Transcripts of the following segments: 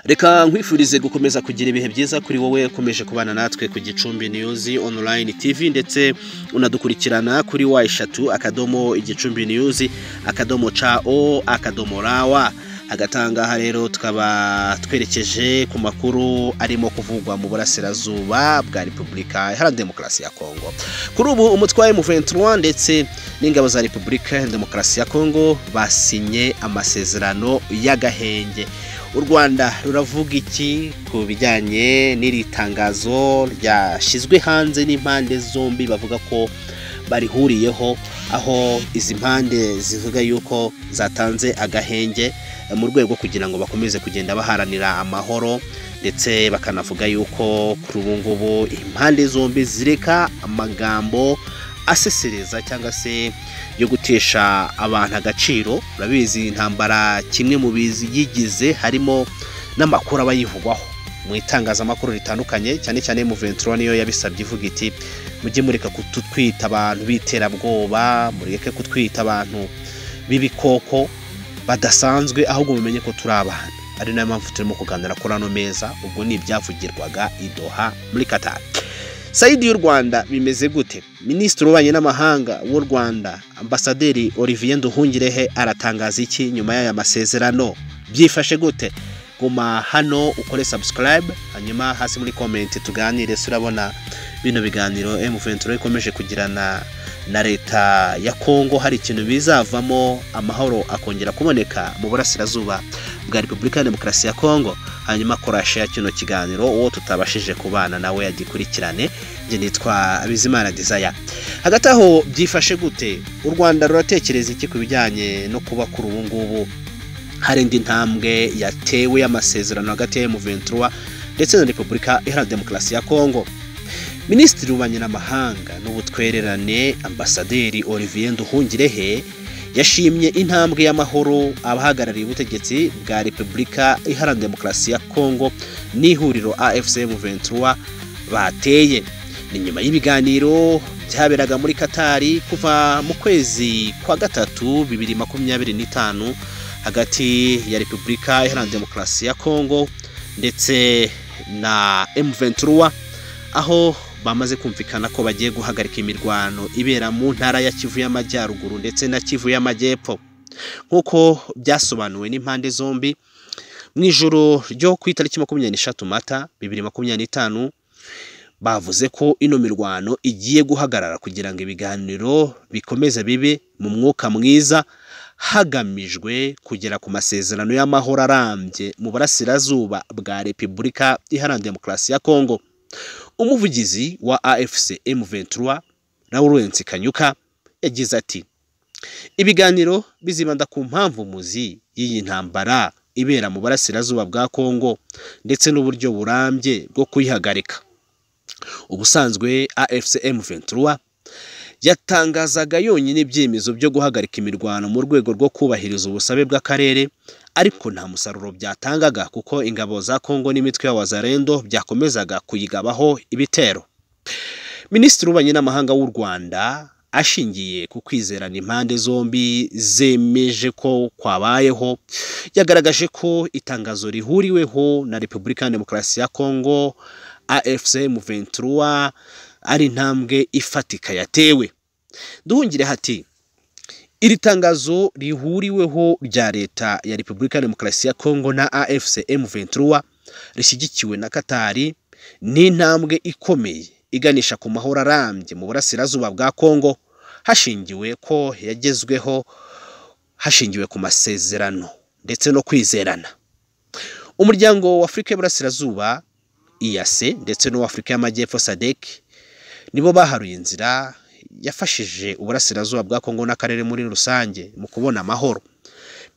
Reka nkwifurize gukomeza kugira ibihe byiza kuri wowe ukomeje kubana natwe ku Gicumbi News Online TV, ndetse unadukurikirana kuri w3.igicumbinews.co.rw. Hagati rero tukaba twerekeje ku makuru arimo kuvugwa mu burasirazuba bwa Repubulika Iharanira Demokarasi ya Kongo. Kuri ubu umutwe wa M23 ndetse n'ingabo za Repubulika Iharanira Demokarasi ya Kongo basinye amasezerano y'agahenge. U Rwanda ruravuga iki ku bijyanye n'iri tangazo ryashyizwe hanze n'impande zombi bavuga ko barihuriyeho, aho izi mpande zivuga yuko zatanze agahenge mu rwego kugira ngo bakomeze kugenda baharanira amahoro, ndetse bakanavuga yuko kuri ubu ngubu impande zombi zireka amagambo asesereza cyangwa se yo gutesha abantu agaciro. Urabizi intambara kimwe mu biyigize harimo n'amakuru aba yivugwaho mu itangazamakuru ritandukanye, cyane cyane M23 niyo yabisabye ivuga iti mujye mureka kutwita abantu b'iterabwoba, mureke kutwita abantu b'ibikoko badasanzwe, ahubwo mumenye ko turi abantu. Ari nayo mpamvu turimo kuganira kuri ano meza. Ubwo ni ibyavugirwaga i Doha muri Qatar. Side y'u Rwanda bimeze gute? Minisitiri w'ububanyi n'amahanga w'u Rwanda Ambasaderi Olivier Nduhungirehe aratangaza iki nyuma y'aya masezerano? Byifashe gute? Guma hano ukore subscribe, hanyuma hasi muri comment tuganire. Urabona bino biganiro M23 ikomeje kugirana na leta ya Kongo, hari ikintu bizavamo amahoro akongera kuboneka mu burasirazuba bwa Repubulika ya Demokarasi ya Kongo? Hanyuma kora share kino kiganiro, uwo tutabashije kubana nawe yagikurikirane. Njye nitwa Bizimana Desire. Hagati aho byifashe gute? U Rwanda ruratekereza iki ku bijyanye no kuba kuri ubu ngubu hari indi ntambwe yatewe y'amasezerano hagati ya M23 ndetse na Repubulika Iharanira Demokarasi ya Kongo? Minisitiri w'ububanyi n'amahanga n'ubutwererane Ambasaderi Olivier Nduhungirehe yashimye intambwe y'amahoro abahagarariye ubutegetsi bwa Repubulika Iharanira Demokarasi ya Kongo n'ihuriro AFC M23 bateye. Ni nyuma y'ibiganiro byaberaga muri Katari kuva mu kwezi kwa gatatu 2025 hagati ya Repubulika Iharanira Demokarasi ya Kongo ndetse na M23, aho bamaze kumvikana ko bagiye guhagarika imirwano ibera mu ntara ya Kivu y'Amajyaruguru ndetse na Kivu y'Amajyepfo, nk'uko byasobanuwe n'impande zombi. Mu ijoro ryo ku itariki 23 Mata 2025 bavuze ko ino mirwano igiye guhagarara kugira ngo ibiganiro bikomeze bibe mu mwuka mwiza, hagamijwe kugera ku masezerano y'amahoro arambye mu burasirazuba bwa Repubulika Iharanira Demokarasi ya Kongo. Umuvugizi wa AFC M23 Lawrence Kanyuka yagize ati ibiganiro bizibanda ku mpamvu muzi y'iyi ntambara ibera mu burasirazuba bwa Kongo ndetse n'uburyo burambye bwo kuyihagarika. Ubusanzwe AFC M23 yatangazaga yonyine ibyemezo byo guhagarika imirwano mu rwego rwo kubahiriza ubusabe bw'akarere, ariko nta musaruro byatangaga kuko ingabo za Kongo n'imitwe ya Wazalendo byakomezaga kuyigabaho ibitero. Minisitiri w'ububanyi n'amahanga w'u Rwanda ashingiye ku kwizerana impande zombi zemeje ko kwabayeho, yagaragaje ko itangazo rihuriweho na Repubulika ya Demokarasi ya Kongo AFC M23 ari intambwe ifatika yatewe. Nduhungire hati iri tangazo rihuriweho rya leta ya Repubulika ya Demokarasi ya Kongo na AFC M23 rishyigikiwe na Katari ni intambwe ikomeye iganisha ku mahoro arambye mu burasirazuba bwa Kongo, hashingiwe ko yagezweho hashingiwe ku masezerano ndetse no kwizerana. Umuryango wa Afurika y'Iburasirazuba EAC ndetse n'uw'Afurika y'Amajyepfo SADC nibo baharuye inzira yafashije uburasirazuba bwa Kongo n'akarere muri rusange mu kubona amahoro.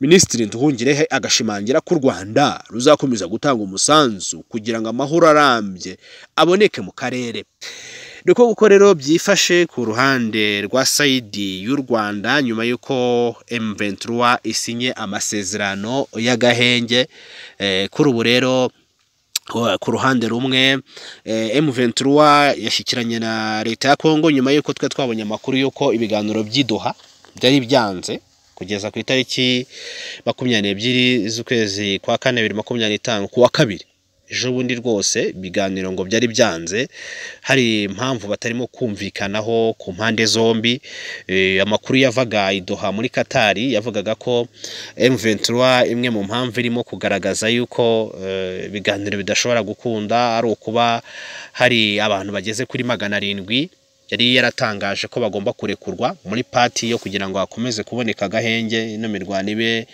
Minisitiri Nduhungirehe agashimangira ko u Rwanda ruzakomeza gutanga umusanzu kugira ngo amahoro arambye aboneke mu karere. Niko kuko rero byifashe ku ruhande rwa side y'u Rwanda nyuma y'uko M23 isinye amasezerano y'agahenge. Kuri ubu rero ku ruhande rumwe M23 yashyikiranye na leta ya Kongo nyuma y'uko twe twabonye amakuru y'uko ibiganiro by'i Doha byari byanze. kugeza ku itariki 22 z'ukwezi kwa 4 2025, kuwa kabiri ejo bundi rwose ibiganiro ngo byari byanze, hari impamvu batarimo kumvikanaho ku mpande zombi. Amakuru yavaga i Doha muri Katari yavugaga ko M23 imwe mu mpamvu irimo kugaragaza yuko ibiganiro bidashobora gukunda ari ukuba hari abantu bageze kuri 700 yari yaratangaje ko bagomba kurekurwa muri party yo kugira ngo hakomeze kuboneka agahenge ino mirwano ibe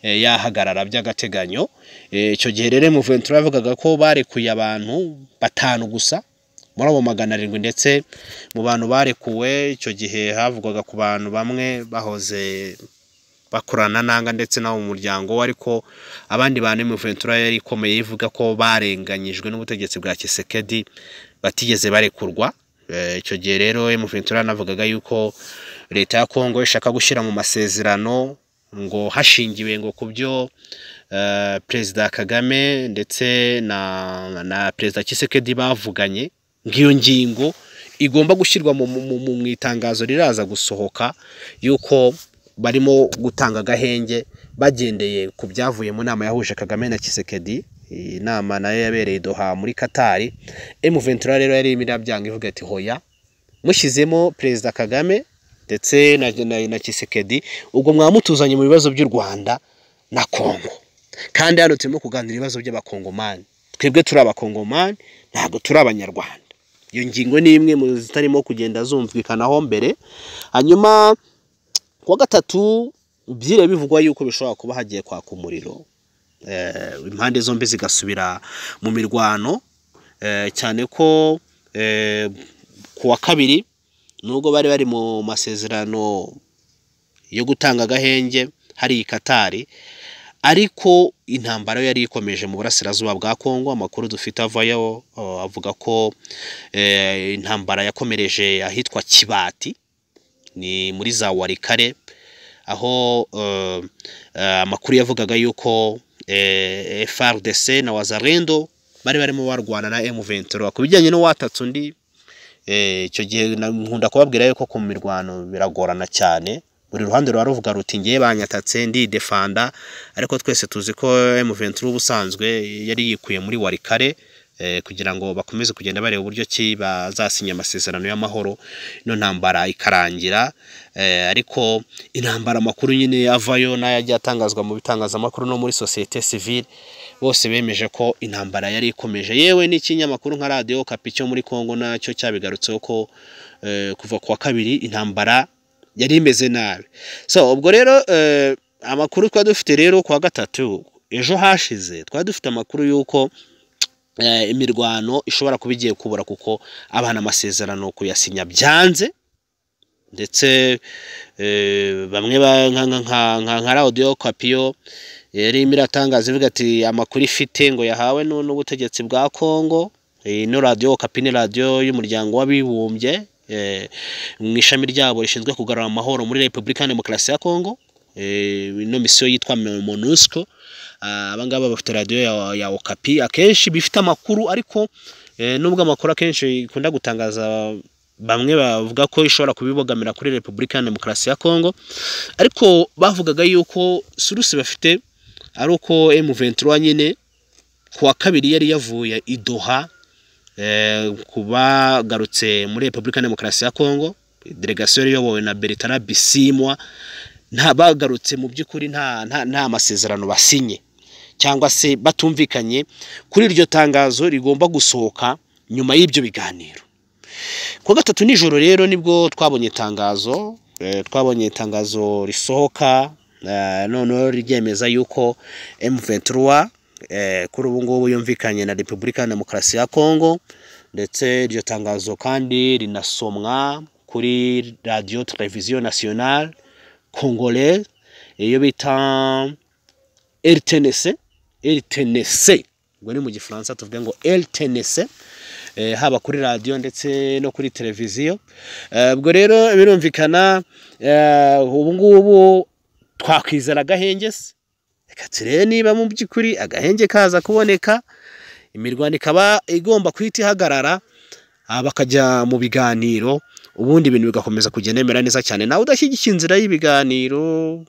yahagarara by'agateganyo. Icyo gihe rero M23 yavugaga ko barekuye abantu 5 gusa muri abo 700, ndetse mu bantu barekuwe icyo gihe havugwaga ku bantu bamwe bahoze bakorana nanga ndetse nabo mu muryango, ariko abandi bantu M23 yari ikomeye ivuga ko barenganyijwe n'ubutegetsi bwa Tshisekedi batigeze barekurwa. Icyo gihe rero M23 navugaga yuko leta ya Kongo ishaka gushyira mu masezerano ngo hashingiwe ngo kubyo Perezida Kagame ndetse na Perezida Tshisekedi bavuganye, ngiyo ngingo igomba gushyirwa mu itangazo riraza gusohoka yuko barimo gutanga agahenge bagendeye ku byavuye mu nama yahuje Kagame na Tshisekedi. Inama nayo yabereye Doha muri Katari. M23 rero yari imirabyanga ivuga ati hoya, mushyizemo Perezida Kagame ndetse na Tshisekedi, ubwo mwamutuzanye mu bibazo by'u Rwanda na Kongo, kandi hano turimo kuganira ibibazo by'abakongomani, twebwe turi abakongomani ntabwo turi abanyarwanda. Iyo ngingo ni imwe mu zitarimo kugenda zumvikanaho mbere. Hanyuma kuwa gatatu byire bivugwa yuko bishobora kuba hagiye kwaka umuriro, impande zombi zigasubira mu mirwano, cyane ko kuwa kabiri nubwo bari mu masezerano yo gutanga agahenge hari i Katari, ariko intambara yari ikomeje mu burasirazuba bwa Kongo. Amakuru dufite avayo avuga ko intambara yakomereje ahitwa Kibati, ni muri za Walikale, aho amakuru yavugaga yuko FARDC na Wazalendo bari barimo barwana na M23 ku bijyanye no watatse undi. Icyo gihe nkunda kubabwira yuko ku mirwano biragorana cyane, buri ruhande ruvuga ruti ngiye banyatatse ndi defanda, ariko twese tuzi ko M23 ubusanzwe yari yikuye muri Walikale kugira ngo bakomeze kugenda bareba uburyo ki bazasinya amasezerano y'amahoro ino ntambara ikarangira. Ariko intambara amakuru nyine avayo n'ayajya atangazwa mu bitangazamakuru no muri société civile bose bemeje ko intambara yari ikomeje. Yewe n'ikinyamakuru nka Radio Okapi cyo muri Kongo nacyo cyabigarutseho ko kuva kuwa kabiri intambara yari imeze nabi. So ubwo rero amakuru twa dufite rero kuwa gatatu ejo hashize twa dufite amakuru yuko imirwano ishobora kuba igiye kubura kuko abana amasezerano kuyasinya byanze, ndetse bamwe nka Radio Okapi yari iratangaza ivuga ati amakuru ifite ngo yahawe n'ubutegetsi bwa Kongo. Ino Radio Okapi ni radio y'umuryango w'abibumbye mu ishami ryabo rishinzwe kugarura amahoro muri Repubulika Demokarasi ya Kongo, ino misiyo yitwa MONUSCO. Abangaba bafite radio ya Okapi akenshi bifite amakuru, ariko nubwo amakuru akenshi ikunda gutangaza bamwe bavuga ko ishobora kubibogamira kuri Repubulika Demokarasi ya Kongo, ariko bavugaga yuko source bafite ari uko M23 nyine kuwa kabiri yari yavuye i Doha kubagarutse muri Repubulika Demokarasi ya Kongo, delegation iyobowe na Bertrand Bisimwa, nta bagarutse mu by'ukuri nta masezerano basinye cyangwa se batumvikanye kuri iryo tangazo rigomba gusohoka nyuma y'ibyo biganiro. Kuwa gatatu nijoro rero nibwo twabonye itangazo, risohoka noneho ryemeza yuko M23 kuri ubu ngubu yumvikanye na Repubulika Demokarasi ya Kongo, ndetse iryo tangazo kandi rinasomwa kuri Radio Television Nationale Congolaise iyo bita RTNC, ubwo ni mu Gifaransa tuvuge ngo RTNC, haba kuri radio ndetse no kuri televiziyo. Ubwo rero birumvikana ubu ngubu twakwizera agahenge se, reka turebe niba mu by'ukuri agahenge kaza kuboneka, imirwano ikaba igomba kwita ihagarara, bakajya mu biganiro. Ubundi ibintu bigakomeza kugenda bimera neza cyane. Nawe udashyigikiye inzira y'ibiganiro,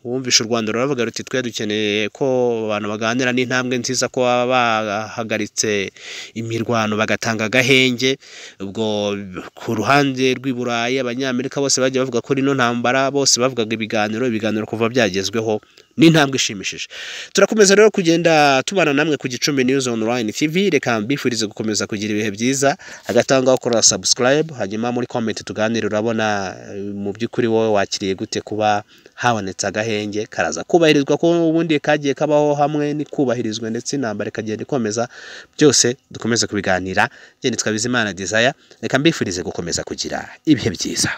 wumvishe u Rwanda ruravuga ruti twe dukeneye ko abantu baganira, n'intambwe nziza ko baba bahagaritse imirwano bagatanga agahenge. Ubwo ku ruhande rw'i Burayi, Abanyamerika bose bagiye bavuga ko rino ntambara, bose bavugaga ibiganiro. Ibiganiro kuva byagezweho n'intambwe ishimishije. Turakomeza rero kugenda tubana namwe ku Gicumbi News Online TV. Reka mbifurize gukomeza kugira ibihe byiza. Hagati aho ngaho kora subscribe, hanyuma muri comment tuganire. Urabona mu by'ukuri wowe wakiriye gute kuba habonetse agahenge? Karaza kubahirizwa, ko ubundi kagiye kabaho hamwe ni kubahirizwa, ndetse intambara ikagenda ikomeza. Byose dukomeze kubiganira. Njye nitwa Bizimana Desire, reka mbifurize gukomeza kugira ibihe byiza.